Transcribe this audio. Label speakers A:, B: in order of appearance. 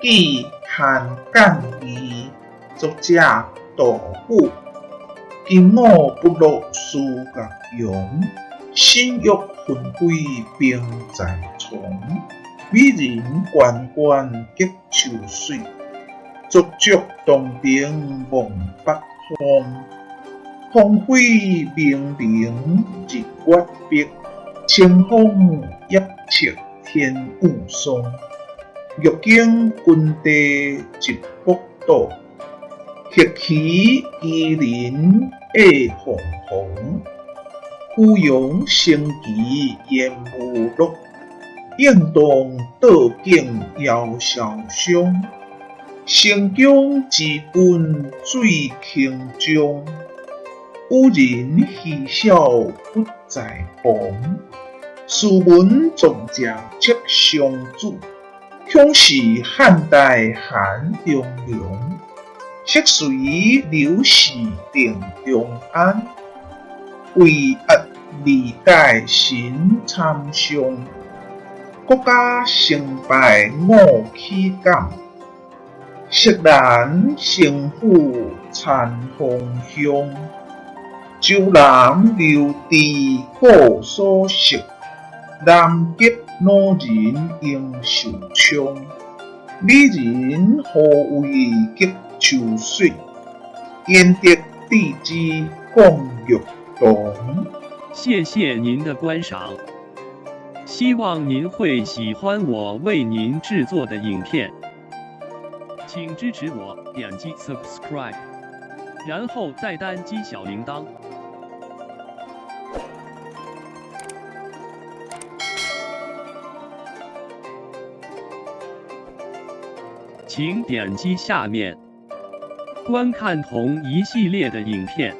A: 記韓簡義，作者杜甫。金吾不落思岳陽，心欲雲飛兵在床。美人關關結秋水，濯濯東庭望北方。芳菲冥冥日月碧，清風挹赤天雨霜。玉京軍地一卜倒，黑旗麒麟下鳳凰。芙蓉升旗烟雾落，应当倒景遥潇湘。成功之君水轻将，与人嬉笑不在旁。斯文壮将戚相主，恐是汉代韩忠良。昔随刘氏定长安，位压二界神参上。国家成败我岂敢？色难城府参方向。周南刘知故所识，南极老人应寿昌。美人何为结秋水？焉得智之共玉堂。
B: 谢谢您的观赏，希望您会喜欢我为您制作的影片，请支持我点击 subscribe，然后再单击小铃铛。请点击下面观看同一系列的影片。